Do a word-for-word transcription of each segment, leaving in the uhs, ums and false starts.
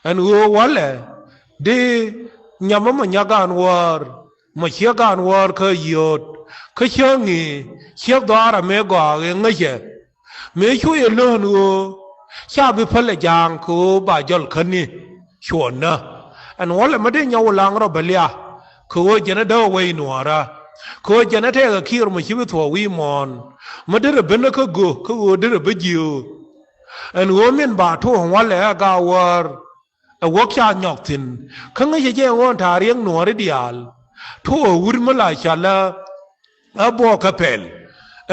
Ɛn ɣöö walɛ di nyamä mɔ nya gaan wäär, mɔ ciek gaan wäär kä yio̱o̱t, kä cäŋ i̱ ciek dhɔaarä mëë gɔaa ëë ŋäcɛ. Mëë cu yɛ lön ɣöö ca bi pälɛ ja̱a̱ŋ kɛ ɣöö ba jɔl käni cuɔ̱nä. Ɛn walɛ mä dee nyɔw laŋ rɔ bä lia kɛ ɣöö jɛn ɛ däk wec nuɔ̱ɔ̱rä, kɛ ɣöö jɛn ɛ tɛɛkɛ kiɛɛr mɔ ci bi thuɔ̱k wi̱i̱ muɔ̱ɔ̱n. Mä derɛ ben kä göök kä ɣöö derɛ bä jiöök. Ɛn ɣöö min ba tuɔ̱ɔ̱ŋ walɛ ɛ gaawäär ɛ wäk ca nyɔk thi̱n. Kä ŋäcɛ jɛ ɣöö ɛn ta̱a̱ riɛk nuɔ̱ɔ̱ri diaal tuɔ̱ɔ̱ŋ wut mi la cä lä ɛ buɔɔk kä pɛl.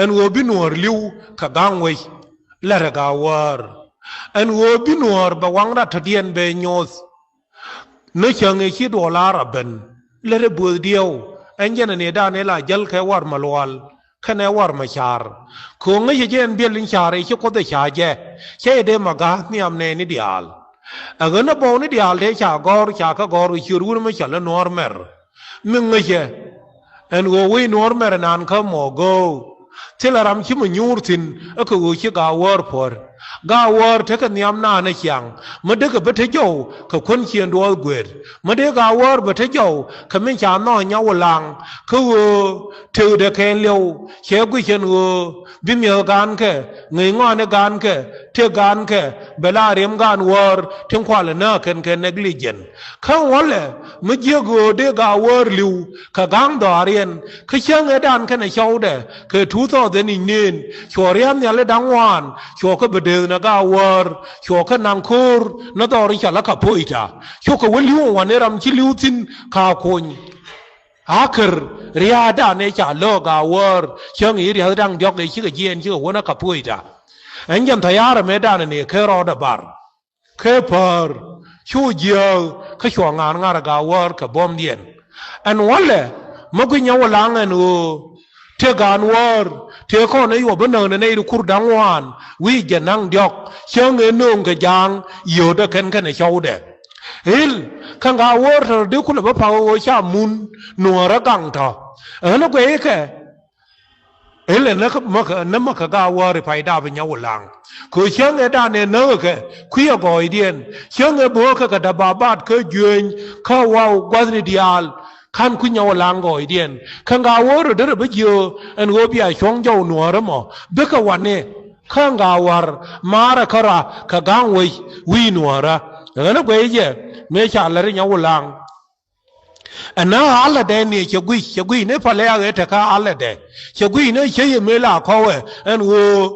Ɛn ɣöö bi nuɔ̱ɔ̱r li̱w kɛ ga̱ŋ wec, lät ɛ gaawäär. Ɛn ɣöö bi nuɔ̱ɔ̱r bɛ waŋ rat tɔ̱diɛn bɛ nyoth. Ni cäŋ ëë ci duɔl a rɔ ben, lät ɛ buɔth diɛw. Ɛn jɛn ɛ nëëdan ëë la jäl kɛ war mɛ lual kɛnɛ war mɛ ca̱r. Kɛ ɣöö ŋäcɛ jɛ ɛn biɛl in ca̱r ëë ci Kuoth ɛ ca̱ jɛ, cä yɛ dee mɛ ga̱a̱th nhiam nɛɛni diaal. Ɛ ɣän ɛ bɔwni diaal tëë ca gɔ̱r, ca kä gɔ̱r kɛ ciöt wut mi cɔal i̱ Nuɔ̱ɔ̱r Mɛr. Mi ŋäcɛ ɛn ɣöö wec Nuɔ̱ɔ̱r Mɛr inan kä mɔ go̱o̱k. Thilɛ ram ci mi nyuur thi̱n ɛ kɛ ɣöö ci gaawäär puɔ̱r. Gaawäär tekɛ nhiam naan ɛ ciaŋ, mi dee kɛ bä te jɔw kɛ kuän ciëŋ duɔth guëër. Mi dee gaawäär bä te jɔw kɛ min ca nhɔk nyɔw laŋ, kä ɣöö tëkdɛ kɛn liɛw cɛ guic ɛn ɣöö bi mi̱eth gaankɛ, ŋäc ŋɔaani gaankɛ, tëk gaankɛ, bɛ la riɛm gaan wäär tin kualɛ nääk kɛn kɛ negligent. Kä walɛ mi jiäk ɣöö dee gaawäär li̱w kɛ ga̱ŋ dhɔaariɛn, kä cäŋ ëëdan kɛnɛ cɔwdɛ kɛ two thousand i̱c neen, cuɔ ria̱a̱n nhiali da̱ŋ ŋuan, cuɔ kä bɛ dëëth nɛ gaawäär, cuɔ kä naŋ ko̱o̱r ni dhɔr i̱ cɔal i̱ Kapoita. Cukɛ wä li̱w ɛn wa̱n ëë ram ci li̱w thi̱n ka kony. Akër ria̱a̱dan ëë ca lo̱o̱k gaawäär, cäŋ i̱ ria̱th da̱ŋ diɔ̱k ëë cikɛ jiɛɛn cikɛ wä ni Kapoita. Ɛn jɛn tha̱ya̱r ɛmɛ dan ëë kɛ rɔɔdɛ bar. Kɛ päär, cu jiääk kä cuɔ ŋa̱r ŋa̱r ɛ gaawäär kɛ buɔ̱mdiɛn. Ɛn walɛ mi gui̱c nyɔw laŋ ɛn ɣöö tëk gaawäär tëë kɔn ɛ yuɔp bi näk ni nɛy ti kur da̱ŋ ŋuan wi̱i̱ jiɛn da̱ŋ diɔ̱k, cäŋ ëë nööŋ kɛ ja̱a̱ŋ yio̱o̱tdɛ kɛn kɛnɛ cɔwdɛ. Ɣil, kä gaawäär tɔ̱tɔ̱ dee kulɛ bä pa̱k ɣöö ca mun nuɔ̱ɔ̱rä gaŋ tɔ̱. Ɣän ɛ guɛckɛ Ëlɛ näk mäkä, näk mäkä gaawäär i̱ pay dap i̱ nyɔw laŋ. Kɛ ɣöö cäŋ ëëdan ëë näk kɛ kui̱ agɔɔydiɛn, cäŋ ëë böökä kɛ dababat kä juëny kä waw gua̱thni diaal, ka̱n kui̱ nyɔw laŋ gɔɔydiɛn. Kä gaawäär ɔ derɛ bä jiö ɛn ɣöö bia cuɔ̱ŋ jɔw nuäärä mɔ, bikɛ wani kä gaawäär maarä kärɔa kɛ ga̱ŋ wec wi̱i̱ nuäärä. Ɣän ɛ guɛy jɛ mëë ca lät i̱ nyɔw laŋ. Ɛn ɣän alɛdɛ ni cɛ guic, cɛ guic ni palɛ a ɣet tekä alɛdɛ. Cɛ guic ni cä yɛ mëë la kɔwɛ ɛn ɣöö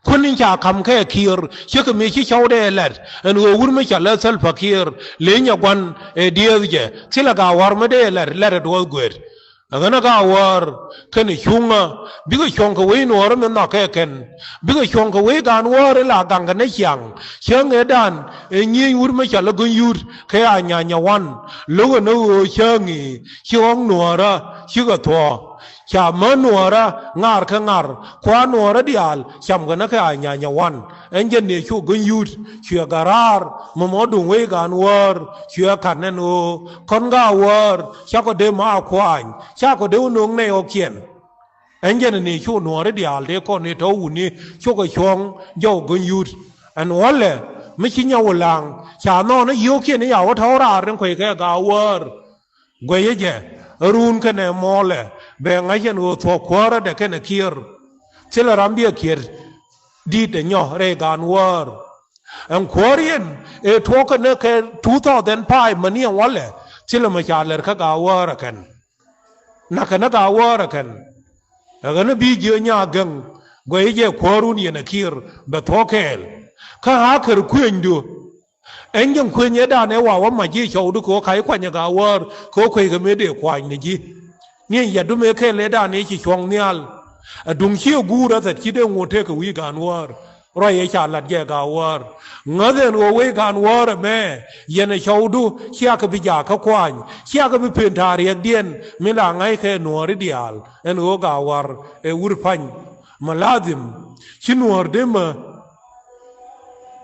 kuän in ca ka̱m kɛ Kiir, cä kɛ mi ci cɔwdɛ lɛt ɛn ɣöö wur mi cɔal ɛ Salva Kiir, leny ɛ gua̱n ɛ diëëth jɛ, thilɛ gaawäär mi dee lɛt, lɛt ɛ duɔth guet. Ɛ ɣän ɛ gaawäär kɛnɛ cuŋä, bikɛ cuɔ̱ŋ kɛ wec nuɔɔrä mi nhɔk kɛ kɛn. Bikɛ cuɔ̱ŋ kɛ wec gaawäär in la gaŋkɛ ni ciaŋ. Cäŋ ëëdan ɛ nyieny wur mi cɔal ɛ Gäny Yut kɛ a nyanya wan. Lo̱kɛ ni ɣöö cäŋ i̱ ci ɣɔ̱k nuäärä cikɛ thuɔ̱ɔ̱. Ca män nuäärä ŋaar kä ŋa̱r, kua̱r nuäärä diaal camkɛ ni kɛ a nyanya wan. Ɛn jɛn ni cu Gäny Yut cuɛ garaar mɔmɔ duŋ wec gaawäär, cuɛ ka̱n ɛn ɣöö kɔn gaawäär cakɔ dee ma kua̱a̱ny, cakɔ dee wä no̱o̱ŋ nɛy ɣɔ̱kiɛn. Ɛn jɛn ni cu nuɔɔri diaal tëë kɔn ni tɔ̱ wuni cukɛ cuɔ̱ŋ jɔw Gäny Yut. Ɛn walɛ mi ci nyɔw laŋ ca nhɔɔn i̱ yio̱o̱kiɛn i̱ ya wä tɔ̱ raar ni kueckɛ gaawäär. Guɛyä jɛ run kɛnɛ mɔɔlɛ bɛ ŋa̱c ɛn ɣöö thuɔ̱k kuäärädɛ kɛnɛ Kiir. Thilɛ ram biɛ Kiir di̱t ɛ nyɔ rɛy gaawäär. Ɛn kuääriɛn ëë tuɔɔkä ni kɛ two thousand five mäni ɛn walɛ, thilɛ mɛ ca lɛr kä gaawäär ɛ kɛn. Nakä ni gaawäär ɛ kɛn. Ɛ ɣän bi jiö nya gɛŋ guɛy jɛ kuäärun yɛn ɛ Kiir bɛ thuɔ̱k kɛɛl. Kä a kär kuënydu. Ɛn jɛn kuëny ëëdan ëë wa wä mac ji̱ cɔwdu kɛ ɣöö ka̱c kuany ɛ gaawäär kɛ ɣöö kueckɛ mëë dee kuany ni ji̱. Ni ɛn yatdu mëë kɛl ëëdan ëë ci cuɔ̱ŋ nhial. Ɛ duŋ ciɛ guur ɛ thɛt ci dee ŋot tëëkɛ wi̱i̱ gaawäär. Ruac ëë ca lat jɛ gaawäär. Ŋäth ɛn ɣöö wec gaawäär ɛmɛ yɛn ɛ cɔwdu ciakɛ bi jakä kuany, ciakɛ bi pen ta̱a̱ riɛkdiɛn mi la ŋa̱ckɛ nuɔɔri diaal. Ɛn ɣöö gaawäär ɛ wur pa̱ny. Mɛ ladhim ci nuäär dee mɛ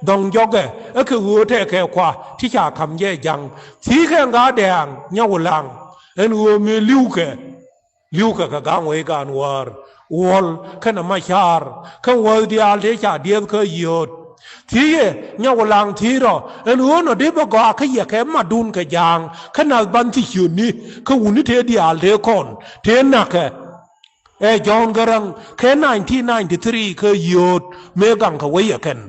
dhɔ̱ŋ jɔkɛ ɛ kɛ ɣöö tɛkɛ kua ti ca ka̱m jɛ ja̱ŋ. Thi̱i̱kɛ ŋa̱ dɛ̈ɛ̈ŋ nyɔw laŋ ɛn ɣöö mëë li̱wkɛ. Li̱wkɛ kɛ ga̱ŋ wec gaawäär, Wuɔl kɛnɛ Macaar, kä wäth diaal tëë ca dieth kä yio̱o̱t. Thiecɛ Nyawulaŋ thiec rɔ ɛn ɣöö nɔ dee bä gɔaa kä yɛ kɛ matdun kɛ Ja̱a̱ŋ kä nath ban thiec ciötni kä wutni tëë diaal tëë kɔn tëë na̱kɛ. Ɛ Jɔ̱ɔ̱n Gäräŋ kɛ nineteen ninety-three kɛ yio̱o̱t mëë gaŋ kɛ wec ɛ kɛn.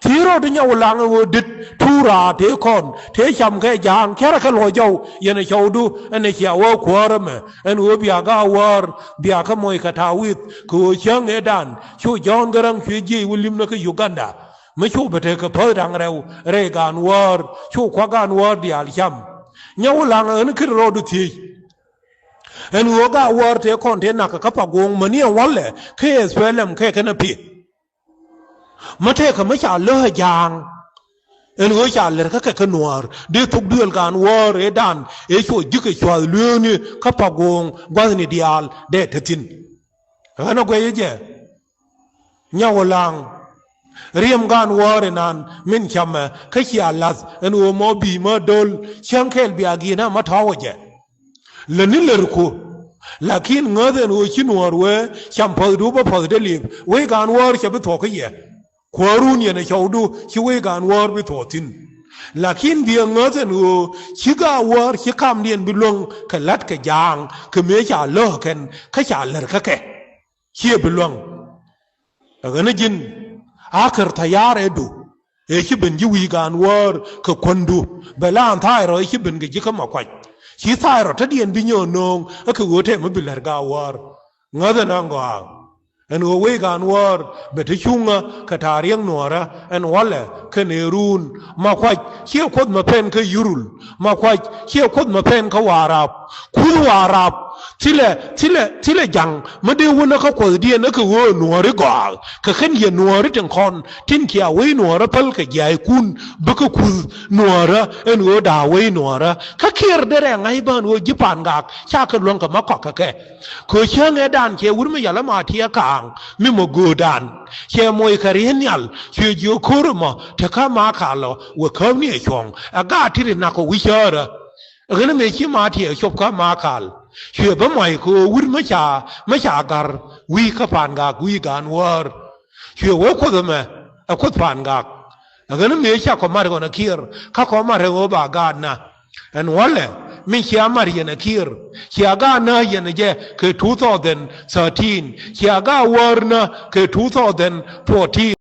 Thiec rɔ di Nyawulaŋ ɛ ɣöö dit tuura tëë kɔn tëë cam kɛ Ja̱a̱ŋ cärɛ kɛ luɔ̱c jɔw yɛn ɛ cɔwdu ɛn ɛ cia wä kuäär ɛmɛ ɛn ɣöö bia Gaawäär bia kɛ moc kɛ ta̱a̱ wi̱th kɛ ɣöö cäŋ ëëdan cu Jɔ̱ɔ̱n Gäräŋ cuɛ jiëc wä li̱mnä kä Uganda. Mi cu bɛ tekɛ päth da̱ŋ rɛw rɛy Gaawäär cu kuak Gaawäär diaal cam. Nyawulaŋ ɣän kit rɔɔdu thiec. Ɛn ɣöö Gaawäär tëë kɔn tëë na̱k kä Pagoŋ mäni ɛn walɛ kä S P L M kɛ kɛn a pi̱. Mi tëëkɛ mi ca lääk ɛ Ja̱a̱ŋ. Ɛn ɣöö ca lɛr kä kɛ kä Nuäär dee thok duëël Gaawäär ëëdan ëë cuɔ ji̱ kɛ cua̱th lueekni kä Pagoŋ gua̱thni diaal dee te thi̱n. Ɣän a guɛc jɛ. Nyawulaŋ. Riɛm Gaawäär inan min camɛ kä cia la̱th ɛn ɣöö mɔ bi̱i̱ mä do̱l cäŋ kɛɛl bia gi̱i̱n a mä tɔ̱ɔ̱wä jɛ. Lätni lärku. Lakin ŋäth ɛn ɣöö ci Nuäär wee cam päthdu bä päth dee liep wec Gaawäär cɛ bi thuɔ̱k kä yɛ. Kuäärun yɛn ɛ cɔwdu ci wec Gaawäär bi thuɔ̱k thi̱n. Lakin biɛ ŋäth ɛn ɣöö ci Gaawäär ci kamdiɛn bi luäŋ kɛ la̱t kɛ Ja̱a̱ŋ kɛ mëë ca lääk kɛn kä ca lär kä kɛ. Ciɛ bi luäŋ. Ɛ ɣän a ji̱n a kär tha̱ya̱r ɛ du. Ëë ci ben ji̱ wi̱i̱ Gaawäär kɛ kuändu bɛ la an tha̱a̱y rɔ ëë ci ben kɛ ji̱ kä Makuac. Ci tha̱a̱y rɔ tätdiɛn bi nyɔɔn nööŋ ɛ kɛ ɣöö tɛmɛ bi lär Gaawäär. Ŋäth ɛn a gɔaa. Ɛn ɣöö wec Gaawäär bɛ te cuŋä kɛ ta̱a̱ riäŋ Nuäärä ɛn walɛ kɛnɛ run. Makuac ciɛ kuoth mɛ pɛn kä Yurul. Makuac ciɛ kuoth mɛ pɛn kä Warap. Kuth Warap thilɛ thilɛ thilɛ ja̱ŋ mi dee wänä kä kuɔthdiɛn ɛ kɛ ɣöö Nuääri gɔaa kɛ kɛn yɛ Nuääri tin kɔn tin cia wec Nuäärä päl kɛ jiaackun bikɛ kuth Nuäärä ɛn ɣöö da̱a̱ wec Nuäärä. Kä Kiir derɛ ŋa̱c bä ɛn ɣöö ji̱ Pa̱a̱n Gak ca kɛ luäŋ kɛ ma kɔk kɛ kɛ. Kɛ ɣöö cäŋ ëëdan cɛ wut mi yal ɛ ma tiɛɛk kaaŋ mi mɔ göötdan cɛ moc kɛ riet nhial cuɛ jiök ko̱r ɛmɔ te kä ma kal ɔ wä käpni ɛ cuɔ̱ŋ ɛ gaat ti ri nak kɛ wi̱c cäärä. Ɣän mëë ci ma tiɛɛk cop kä ma kal cuɛ bä muac kɛ ɣöö wut mi ca mi ca ga̱r wi̱i̱ kä Pa̱a̱n Gak wi̱i̱ Gaawäär. Cuɛ wee kuoth ɛmɛ ɛ kuoth Pa̱a̱n Gak. Ɛ ɣän mëë ca kɔ mat ɣɔn ɛ Kiir kä kɔ mat ɛ ɣöö ba gaat na. Ɛn walɛ mi cia mat yɛn ɛ Kiir cia gaat na yɛn ɛ jɛ kɛ two thousand thirteen cia Gaawäär na kɛ two thousand fourteen.